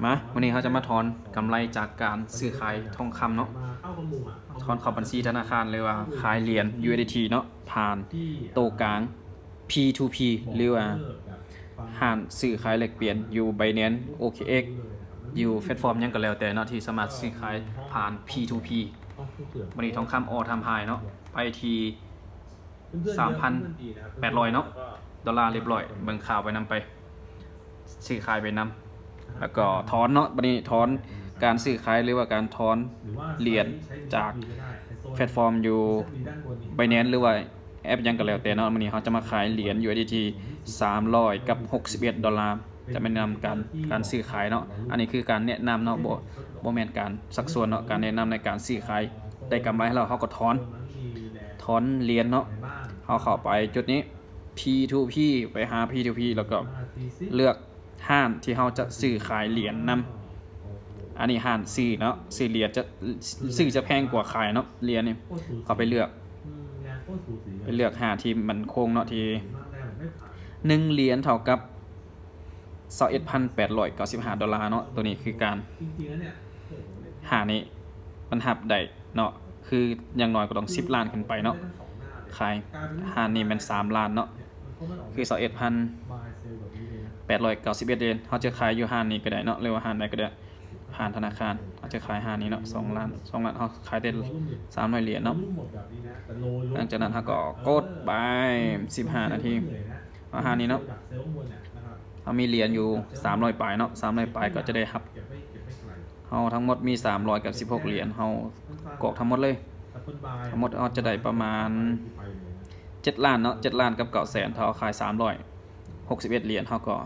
ມາ ມື້ນີ້ເຮົາຈະມາຖອນກຳໄລຈາກການຊື້ຂາຍທອງຄຳເນາະ, ຖອນເຂົ້າບັນຊີທະນາຄານ ຫຼືວ່າຂາຍຫຼຽນ USDT ເນາະ ຜ່ານໂຕກາງ P2P ຫຼືວ່າຮ້ານຊື້ຂາຍແລກປ່ຽນຢູ່ Binance OKX ຢູ່ແພລດຟອມຫຍັງກໍແລ້ວແຕ່ເນາະ ທີ່ສາມາດຊື້ຂາຍຜ່ານ P2P. ມື້ນີ້ທອງຄຳ All Time High ເນາະ ໄປທີ່ ສາມພັນແປດຮ້ອຍເນາະ ດອນລາ ຮຽບຮ້ອຍ. ເບິ່ງຂ່າວໄປນຳໄປ ຊື້ຂາຍໄປນຳ ແລ້ວກໍຖອນເນາະ. ບັດນີ້ຖອນການຊື້ຂາຍ ຫຼືວ່າການຖອນຫຼຽນຈາກແພລດຟອມຢູ່ Binance ຫຼືວ່າແອັບຫຍັງກໍແລ້ວແຕ່ເນາະ. ມື້ນີ້ເຮົາຈະມາຂາຍຫຼຽນ USDT ສາມຮ້ອຍກັບຫົກສິບເອັດດອນລາ. ຈະແນະນຳການ ການຊື້ຂາຍເນາະ. ອັນນີ້ຄືການແນະນຳເນາະ ບໍ່ ບໍ່ແມ່ນການຊັກຊວນເນາະ, ການແນະນຳໃນການຊື້ຂາຍໄດ້ກຳໄລແລ້ວ ເຮົາກໍຖອນ ຖອນຫຼຽນເນາະ. ເຮົາເຂົ້າໄປຈຸດນີ້ P2P ໄປຫາ P2P ແລ້ວກໍເລືອກຮ້ານທີ່ເຮົາຈະຊື້ຂາຍຫຼຽນນຳ. ອັນນີ້ຮ້ານຊື້ເນາະ ຊື້ຫຼຽນຈະ ຊື້ຈະແພງກວ່າຂາຍເນາະ ຫຼຽນນີ້. ເຂົ້າໄປເລືອກ ໄປເລືອກຮ້ານທີ່ໝັ້ນຄົງເນາະ ທີ່ໜຶ່ງຫຼຽນເທົ່າກັບ ຊາວເອັດພັນແປດຮ້ອຍເກົ້າສິບຫ້າດອນລາເນາະ. ໂຕນີ້ຄືການ ຫານີ້ມັນຮັບໄດ້ເນາະ ຄືຢ່າງໜ້ອຍກໍຕ້ອງສິບລ້ານຂຶ້ນໄປເນາະ. ຂາຍຮ້ານນີ້ແມ່ນສາມລ້ານເນາະ ຄືຊາວເອັດພັນແປດຮ້ອຍເກົ້າສິບເອັດເດ. ເຮົາຈະຂາຍຢູ່ຮ້ານນີ້ກໍໄດ້ເນາະ ຫຼືວ່າຮ້ານໃດກໍໄດ້ ຜ່ານທະນາຄານ. ເຮົາຈະຂາຍຮ້ານນີ້ເນາະ ສອງລ້ານ ສອງລ້ານ ເຮົາຂາຍໄດ້ສາມຮ້ອຍຫຼຽນເນາະ. ຫຼັງຈາກນັ້ນເຮົາກໍກົດໄປ ສິບຫ້ານາທີ ເອົາຮ້ານນີ້ເນາະ. ເຮົາມີຫຼຽນຢູ່ສາມຮ້ອຍປາຍເນາະ ສາມຮ້ອຍປາຍກໍຈະໄດ້ຮັບ ເຮົາທັງໝົດມີສາມຮ້ອຍກັບສິບຫົກຫຼຽນ ເຮົາກອກທັງໝົດເລີຍ. ທັງໝົດເຮົາຈະໄດ້ປະມານເຈັດລ້ານເນາະ ເຈັດລ້ານກັບເກົ້າແສນ. ຖ້າເຮົາຂາຍສາມຮ້ອຍຫົກສິບເອັດຫຼຽນ ເຮົາກໍ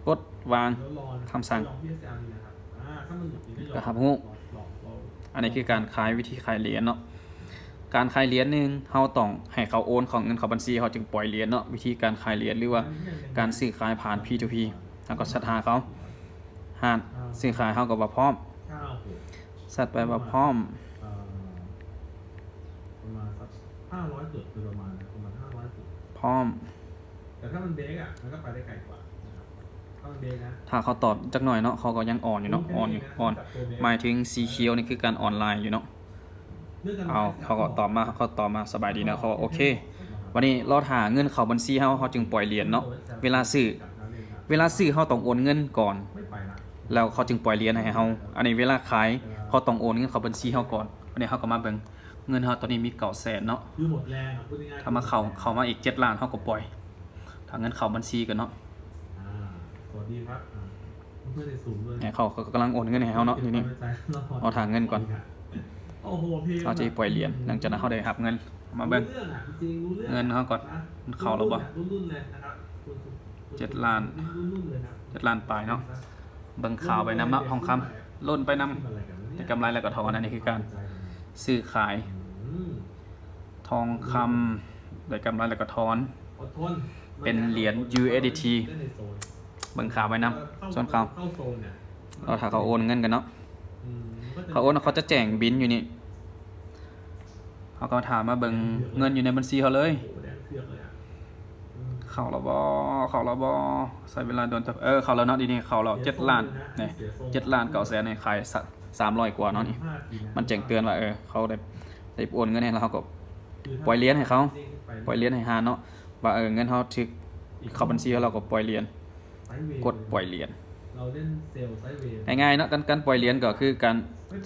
ກົດວາງຄຳສັ່ງ ກໍຮັບຮູ້. ອັນນີ້ຄືການຂາຍ ວິທີຂາຍຫຼຽນເນາະ. ການຂາຍຫຼຽນໜຶ່ງ ເຮົາຕ້ອງໃຫ້ເຂົາໂອນເຂົ້າເງິນເຂົ້າບັນຊີ ເຮົາຈຶ່ງປ່ອຍຫຼຽນເນາະ. ວິທີການຂາຍຫຼຽນ ຫຼືວ່າການຊື້ຂາຍຜ່ານ P2P ເຮົາກໍແຊັດຫາເຂົາ ຮ້ານຊື້ຂາຍ ເຮົາກໍວ່າພ້ອມ ແຊັດໄປວ່າພ້ອມ ປະມານສັກຫ້າຮ້ອຍຈຸດ ໂດຍປະມານນະ ປະມານຫ້າຮ້ອຍຈຸດ ພ້ອມ. ແຕ່ຖ້າມັນເບຣກອະ ມັນກໍໄປໄດ້ໄກກວ່ານະຄັບ ຖ້າມັນເບຣກນະ. ຖ້າເຂົາຕອບຈັກໜ້ອຍເນາະ ເຂົາກໍຍັງອ່ອນຢູ່ເນາະ ອ່ອນຢູ່ ອ່ອນ ໝາຍເຖິງສີຂຽວນີ້ຄືການອ່ອນລາຍຢູ່ເນາະ. ເອົາ ເຂົາກໍຕອບມາ ເຂົາຕອບມາ ສະບາຍດີເນາະ ເຂົາກໍໂອເຄ. ບັດນີ້ລໍຖ້າເງິນເຂົ້າບັນຊີເຮົາ ເຮົາຈຶ່ງປ່ອຍຫຼຽນເນາະ. ເວລາຊື້ ເວລາຊື້ເຮົາຕ້ອງໂອນເງິນກ່ອນ ແລ້ວເຂົາຈຶ່ງປ່ອຍຫຼຽນໃຫ້ເຮົາ. ອັນນີ້ເວລາຂາຍ ເຂົາຕ້ອງໂອນເງິນເຂົ້າບັນຊີເຮົາກ່ອນ. ບັດນີ້ເຮົາກໍມາເບິ່ງ ເງິນເຮົາຕອນນີ້ມີເກົ້າແສນເນາະ ຖ້າມາເຂົ້າ ເຂົ້າມາອີກເຈັດລ້ານ ເຮົາກໍປ່ອຍ ຖ້າເງິນເຂົ້າບັນຊີກ່ອນເນາະ. ໃຫ້ເຂົາ ເຂົາກຳລັງໂອນເງິນໃຫ້ເຮົາເນາະ ດຽວນີ້ ເຮົາຖ້າເງິນກ່ອນ ເຮົາຈະປ່ອຍຫຼຽນ. ຫຼັງຈາກນັ້ນເຮົາໄດ້ຮັບເງິນ ມາເບິ່ງເງິນເຮົາກ່ອນ ມັນເຂົ້າແລ້ວບໍ່ ເຈັດລ້ານ ເຈັດລ້ານປາຍເນາະ. ເບິ່ງຂ່າວໄປນຳເນາະ ທອງຄຳ ລຸ້ນໄປນຳ ໄດ້ກຳໄລແລ້ວກໍຖອນ. ອັນນີ້ຄືການຊື້ຂາຍທອງຄຳ ໄດ້ກຳໄລແລ້ວກໍຖອນ ເປັນຫຼຽນ USDT. ເບິ່ງຂ່າວໄປນຳ ສ່ວນຂ່າວ ເຮົາຖ້າເຂົາໂອນເງິນກັນເນາະ ເຂົາໂອນ ເຂົາຈະແຈ້ງບິນຢູ່ນີ້ ເຮົາກໍຖ້າມາເບິ່ງເງິນຢູ່ໃນບັນຊີເຮົາເລີຍ ເຂົ້າແລ້ວບໍ່ ເຂົ້າແລ້ວບໍ່ ໃຊ້ເວລາດົນ ເອີ ເຂົ້າແລ້ວເນາະ. ດຽວນີ້ເຂົ້າແລ້ວ ເຈັດລ້ານ ນີ້ ເຈັດລ້ານເກົ້າແສນ ນີ້ຂາຍສາມຮ້ອຍກວ່າເນາະ. ນີ້ມັນແຈ້ງເຕືອນວ່າ ເອີ ເຂົາໄດ້ ໄດ້ໂອນເງິນໃຫ້ ແລ້ວເຮົາກໍປ່ອຍຫຼຽນໃຫ້ເຂົາ ປ່ອຍຫຼຽນໃຫ້ຮ້ານເນາະ ວ່າ ເອີ ເງິນເຮົາຖືກເຂົ້າບັນຊີເຮົາ ເຮົາກໍປ່ອຍຫຼຽນ ກົດປ່ອຍຫຼຽນ ງ່າຍໆເນາະ. ການ ການປ່ອຍຫຼຽນກໍຄືການ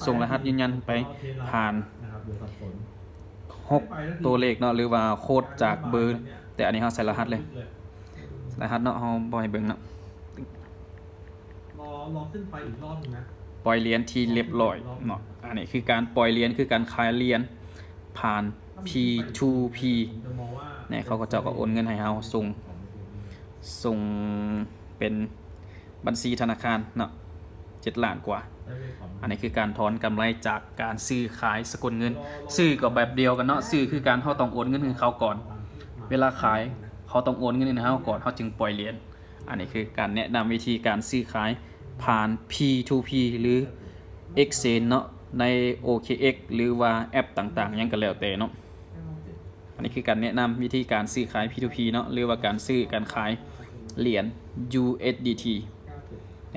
ສົ່ງລະຫັດຢືນຢັນໄປຜ່ານຫົກຕົວເລກເນາະ ຫຼືວ່າໂຄດຈາກເບີ ແຕ່ອັນນີ້ເຮົາໃສ່ລະຫັດເລີຍ ລະຫັດເນາະ ເຮົາບໍ່ໃຫ້ເບິ່ງເນາະ. ລອ ລອຂຶ້ນໄປອີກຮອບໜຶ່ງນະ ປ່ອຍຫຼຽນທີ່ຮຽບຮ້ອຍເນາະ. ອັນນີ້ຄືການປ່ອຍຫຼຽນ ຄືການຂາຍຫຼຽນຜ່ານ P2P ນີ້ ເຂົາກໍເຈົ້າກໍໂອນເງິນໃຫ້ເຮົາ ສົ່ງ ສົ່ງເປັນບັນຊີທະນາຄານເນາະ ເຈັດລ້ານກວ່າ. ອັນນີ້ຄືການຖອນກຳໄລຈາກການຊື້ຂາຍສະກຸນເງິນ ຊື້ກໍແບບດຽວກັນເນາະ ຊື້ຄືການ ເຮົາຕ້ອງໂອນເງິນໃຫ້ເຂົາກ່ອນ ເວລາຂາຍເຂົາຕ້ອງໂອນເງິນໃຫ້ເຮົາກ່ອນ ເຮົາຈຶ່ງປ່ອຍຫຼຽນ. ອັນນີ້ຄືການແນະນຳວິທີການຊື້ຂາຍຜ່ານ P2P ຫຼື Exchange ເນາະ ໃນ OKX ຫຼືວ່າແອັບຕ່າງໆ ຫຍັງກໍແລ້ວແຕ່ເນາະ. ອັນນີ້ຄືການແນະນຳວິທີການຊື້ຂາຍ P2P ເນາະ ຫຼືວ່າການຊື້ການຂາຍຫຼຽນ USDT ໃນ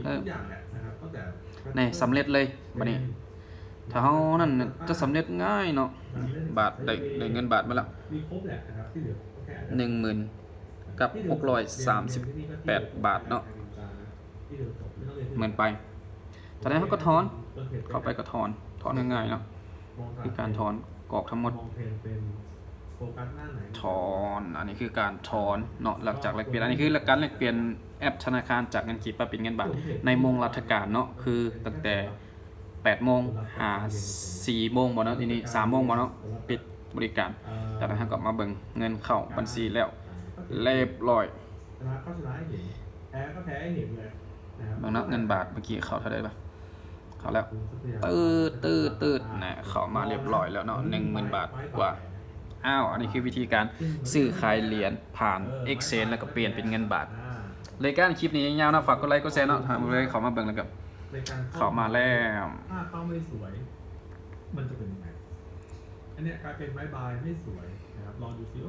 ເອີ ນີ້ສຳເລັດເລີຍ. ບັດນີ້ຖ້າເຮົານັ້ນຈະສຳເລັດງ່າຍເນາະ. ບາດ ໄດ້ ໄດ້ເງິນບາດມາແລ້ວ ໜຶ່ງໝື່ນກັບຫົກຮ້ອຍສາມສິບແປດບາດເນາະ ໝື່ນປາຍ. ຈາກນັ້ນເຮົາກໍຖອນ ເຂົ້າໄປກໍຖອນ ຖອນງ່າຍໆເນາະ. ຄືການຖອນກອກທັງໝົດ ຖອນ ອັນນີ້ຄືການຖອນເນາະ ຫຼັງຈາກແລກປ່ຽນ. ອັນນີ້ຄືການແລກປ່ຽນແອັບທະນາຄານຈາກເງິນກີບໄປເປັນເງິນບາດ ໃນໂມງລັດຖະການເນາະ ຄືຕັ້ງແຕ່ແປດໂມງຫາສີ່ໂມງບໍ່ເນາະ ທີນີ້ສາມໂມງບໍ່ເນາະ ປິດບໍລິການ. ຈາກນັ້ນເຮົາກໍມາເບິ່ງເງິນເຂົ້າບັນຊີແລ້ວ ລຽບລ້ອຍ. ເບິ່ງເນາະ ເງິນບາດເມື່ອກີ້ເຂົ້າເທົ່າໃດບາດ ເຂົ້າແລ້ວ ຕື້ດ ຕື້ດ ຕື້ດນະ ເຂົ້າມາລຽບລ້ອຍແລ້ວເນາະ ໜຶ່ງໝື່ນບາດກວ່າ. ອ້າວ ອັນນີ້ຄືວິທີການຊື້ຂາຍຫຼຽນຜ່ານ Exchange ແລ້ວກໍປ່ຽນເປັນເງິນບາດ. ລາຍການຄລິບນີ້ຍາວເນາະ ຝາກກົດໄລກົດແຊເນາະ ຖ້າຜູ້ໃດເຂົ້າມາເບິ່ງແລ້ວກໍ ในการ ເຂົ້າມາແລ້ວ ถ้าเป้าไม่สวย มันจะเป็นยังไง อันเนี้ยกลายเป็นบายบายไม่สวยนะครับ รอดูซิว่า